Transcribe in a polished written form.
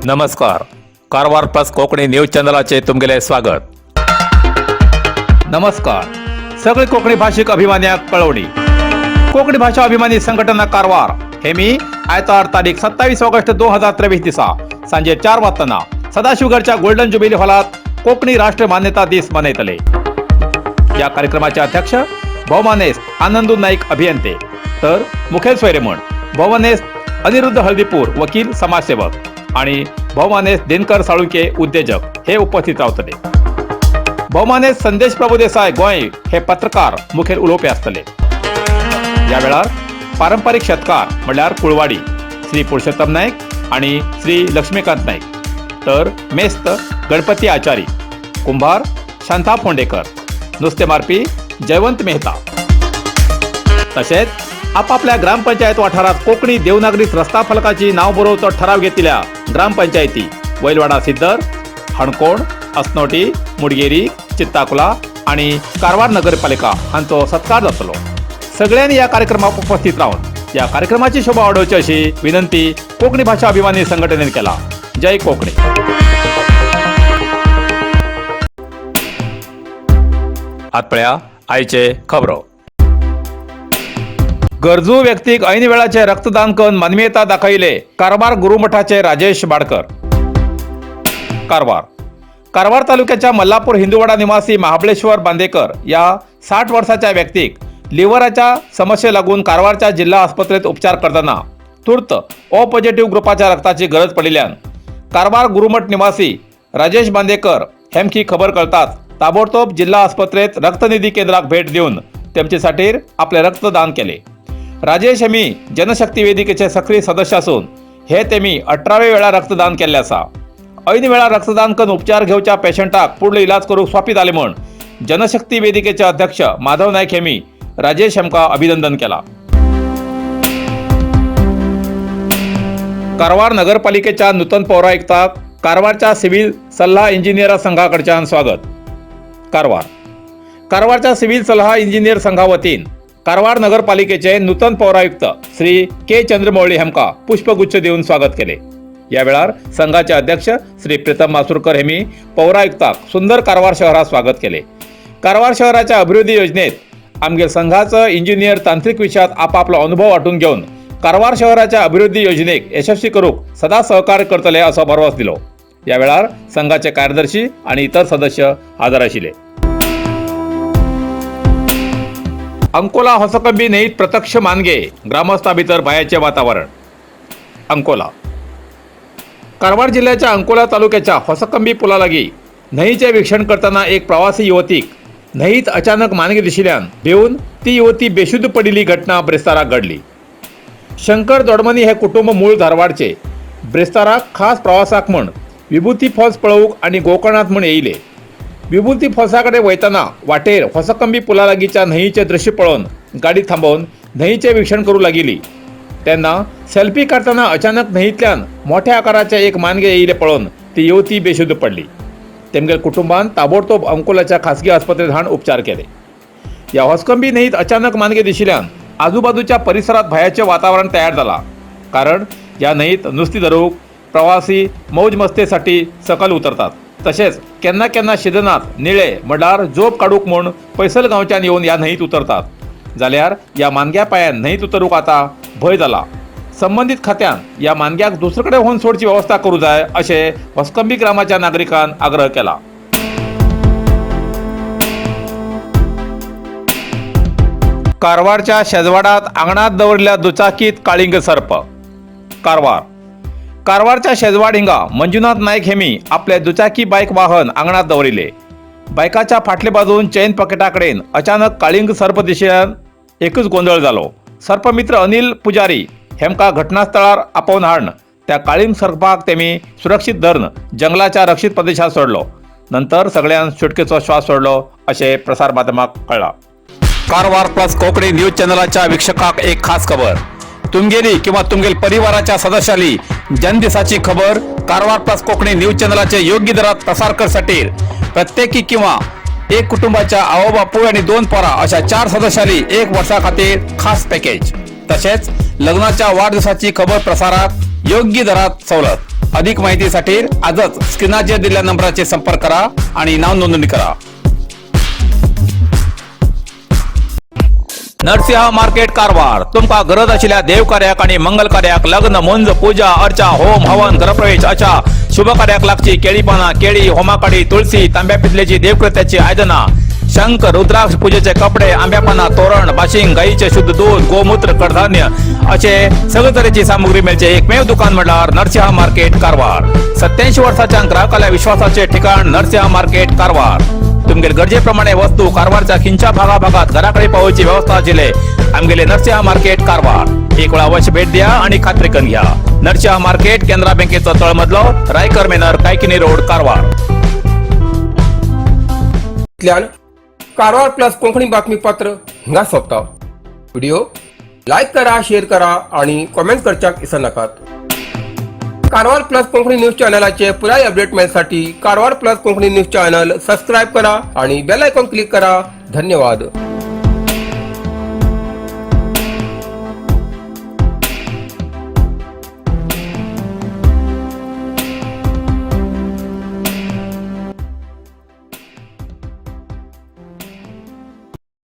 नमस्कार, Karwar plus Konkani news चॅनलाचे तुमगेले स्वागत. नमस्कार सगळे कोंकणी भाशीक अभिमान्याक कळवणी. कोंकणी भाशा अभिमानी संघटना कारवार हे मी आयतार तारीख 27 ऑगस्ट 2023 दिसा सांजे 4 वाजताना सदाशिवगडच्या गोल्डन जुबिली हॉलात कोंकणी राष्ट्र मान्यता दीस मनयतले. या कार्यक्रमाचे अध्यक्ष भोवमानेस्त आनंदू नाईक अभियंते, तर मुखेल सोयरे म्हण भोवमानेस्त अनिरुद्ध हळदीपूर वकील समाजसेवक आणि भोवमानेस्त दिनकर साळुंके उद्योजक हे उपस्थित रावतले. भोवमानेस्त संदेश प्रभुदेसाय गोंय हे पत्रकार मुखेल उलोवपी आसतले. या वेळार पारंपरीक शेतकार म्हणल्यार कुळवाडी श्री पुरुषोत्तम नाईक आणि श्री लक्ष्मीकांत नाईक, तर मेस्त गणपती आचारी, कुंभार शांता फोंडेकर, नुस्तें मारपी जयवंत मेहता, तशेंच आपापल्या ग्रामपंचायत वाठारात कोंकणी देवनागरीत रस्ता फलकाची नाव बरोवचो ठराव घेतिल्या ग्रामपंचायती वैलवाडा सिद्दर, हणकोण, असनोटी, मुडगेरी, चित्ताकुला आणि कारवार नगरपालिका हांचो सत्कार जातलो. सगळ्यांनी या कार्यक्रमाक उपस्थित रावन या कार्यक्रमाची शोभा वाडोवची अशी विनंती कोंकणी भाषा अभिमानी संघटनेन केला. जय कोकणी. आत पळया आयचे खबरो. गरजू व्यक्तीक ऐन वेळाचे रक्तदान करून मानवीयता दाखयले कारवार गुरुमठाचे राजेश बाडकर. कारवार. कारवार तालुक्याच्या मल्लापूर हिंदुवाडा निवासी महाबळेश्वर बांदेकर या 60 वर्षाच्या व्यक्तीक लिव्हराच्या समस्ये लागून कारवारच्या जिल्हा आस्पत्रेत उपचार करताना तूर्त ओ पॉझिटिव्ह ग्रुपाच्या रक्ताची गरज पडिल्ल्यान कारवार गुरुमठ निवासी राजेश बांदेकर हेमकी खबर कळताच ताबडतोब जिल्हा आस्पत्रेत रक्तनिधी केंद्राक भेट दिवन तेमचे खातीर आपले रक्तदान केले. राजेश हेमी जनशक्ती वेदिकेचे सक्रीय सदस्य असून हे तेमी 18व्या वेळा रक्तदान केल्ले आसा. ऐन वेळार रक्तदान करून उपचार घेवच्या पेशंटाक फुडलो इलाज करूंक सोंपी जालें म्हूण जनशक्ती वेदिकेचे अध्यक्ष माधव नायक हेमी राजेश हेमकां अभिनंदन केला. कारवार नगरपालिकेच्या नूतन पौरायुक्ताक कारवारच्या सिव्हिल सल्ला इंजिनियर संघाकडच्यान स्वागत. कारवार. कारवारच्या सिव्हिल सल्ला इंजिनियर संघा वतीन कारवार नगरपालिकेचे नूतन पौरायुक्त श्री के चंद्रमौळी हेमका पुष्पगुच्छ देऊन स्वागत केले. या वेळार संघाचे अध्यक्ष श्री प्रीतम मासुरकर हेमी पौरायुक्ताक सुंदर कारवार शहरात स्वागत केले. कारवार शहराच्या अभिवृद्धी योजनेत आमगे संघाचं इंजिनियर तांत्रिक विषयात आपापलो अनुभव वाटून घेऊन कारवार शहराच्या अभिवृद्धी योजनेक यशस्वी करूक सदा सहकार्य करतले असो भरवस दिलो. या वेळार संघाचे कार्यदर्शी आणि इतर सदस्य हजर आशिल्ले. अंकोला होसकंबी न्हंयेत प्रत्यक्ष मानगे, ग्रामस्था भितर भयाचे वातावरण. अंकोला. कारवार जिल्ह्याच्या अंकोला तालुक्याच्या होसकंबी पुलालागी न्हंयेचे वीक्षण करताना एक प्रवासी युवतीक न्हंयेत अचानक मानगे दिशिल्ल्यान भिवन ती युवती बेशुद्ध पडिल्ली घटना ब्रेस्ताराक घडली. शंकर दोडमनी हे कुटुंब मूळ धारवाडचे ब्रेस्ताराक खास प्रवासाक म्हूण विभूती फॉल्स पळोवंक आनी गोकर्णात म्हूण येयले. विभूती फॉल्सा कडेन वयतना वाटेर होसकंबी पुला लागींच्या न्हंयेचें दृश्य पळोवन गाडी थांबोवन न्हंयेचें वीक्षण करूंक लागिल्ली तेन्ना सेल्फी काडटना अचानक न्हंयेंतल्यान मोठ्या आकाराचें एक मानगें येयलें पळोवन ती युवती बेशुद्ध पडली. तेमगेल्या कुटुंबान ताबडतोब अंकोलाच्या खासगी आस्पत्रेत हाडून उपचार केले. या होसकंबी न्हंयेत अचानक मानगें दिशिल्ल्यान आजूबाजूच्या परिसरात भयाचें वातावरण तयार जाला, कारण ह्या न्हंयेत नुस्तीं धरूंक प्रवासी मौज मस्तेसाठी सकल उतरतात. तशेंच केन्ना केन्ना शिजनात निळे म्हणल्यार जोब काडूंक म्हूण पैसल गांवच्यान येवन ह्या न्हंयेत उतरतात. जाल्यार ह्या मानग्या पांयान न्हंयेत उतरूंक आतां भंय जाला. संबंदीत खात्यान ह्या मानग्याक दुसरे कडेन व्हरून सोडची वेवस्था करूं जाय अशें होसकंबी ग्रामाच्या नागरिकान आग्रह केला. कारवारच्या शेजवाडात आंगणात दवरिल्ल्या दुचाकीत काळिंग सर्प. कारवार. कारवारच्या शेजवाड हिंगा मंजुनाथ नायक हेमी आपले दुचाकी बायक वाहन आंगणात दवरिले. बायकाच्या फाटले बाजून चेन पॉकेटा कडेन अचानक काळिंग सर्प दिशिल्ल्यान एकूच गोंदळ जालो. सर्पमित्र अनिल पुजारी हेमकां घटनास्थळार आपोवन हाडून त्या काळिंग सर्पाक तेमी सुरक्षीत धरून जंगलाच्या रक्षीत प्रदेशात सोडलो. नंतर सगळ्यान सुटकेचो श्वास सोडलो अशें प्रसार माध्यमाक कळ्ळां. कारवार प्लस कोंकणी न्यूज चॅनलाच्या वीक्षकाक एक खास खबर. तुमगेली किंवा तुमगेल परिवाराच्या सदस्याली जन्मदिसाची खबर कारवार प्लस कोंकणी न्यूज चॅनलाचे योग्य दरात प्रसार करसाठी प्रत्येकी किंवा एक कुटुंबाच्या आवो बापूय आणि दोन पोरा अशा चार सदस्यांनी एक वर्षा खातीर खास पॅकेज, तसेच लग्नाच्या वाढदिवसाची खबर प्रसारात योग्य दरात सवलत. अधिक माहितीसाठी आजच स्क्रीनावर दिलेल्या नंबराचे संपर्क करा आणि नाव नोंदणी करा. नरसिंह मार्केट, कारवार. तुमका गरज आशिल्ल्या देव कार्याक आणि मंगल कार्याक, लग्न, मुंज, पूजा अर्चा, होम हवन, गृहप्रवेश अशा शुभ कार्याक लागची केळी पाना, केळी, होमाकाडी, तुळशी, तांब्या पितलेची देवकृत्याची आयदना, शंख, रुद्राक्ष, पूजेचे कपडे, आंब्यापाना तोरण, बाशिंग, गाईचे शुद्ध दूध, गोमूत्र, कडधान्य असे सगळे तरेची सामुग्री मिळचे एकमेव दुकान म्हटल्यार नरसिंह मार्केट, कारवार. 87 वर्षाच्या ग्राहकाला विश्वासाचे ठिकाण नरसिंह मार्केट, कारवार. तुमगेल गरजेप्रमाणे वस्तू कारवारच्या खिंच्या भागाभागात घराकडे पावची व्यवस्था आशिल्ले आमगेले नरसिंह मार्केट, कारवार. एक वेळा अवश्य भेट द्या आणि खात्री करून घ्या. नरसिंह मार्केट, केनरा बँकेचा तळमजलो, रायकर मेनर, कायकिनी रोड, कारवार. इतल्यान कारवार प्लस कोंकणी बातमीपत्र हांगा सोंपता. व्हिडिओ लायक करा, शेअर करा आणि कॉमेंट करच्याक विसरनाकात. कारवार प्लस कोंकणी न्यूज चॅनलाचे पुराय अपडेट मेळसाठी Karwar plus Konkani news channel subscribe करा आणि बेल आयकॉन क्लिक करा. धन्यवाद.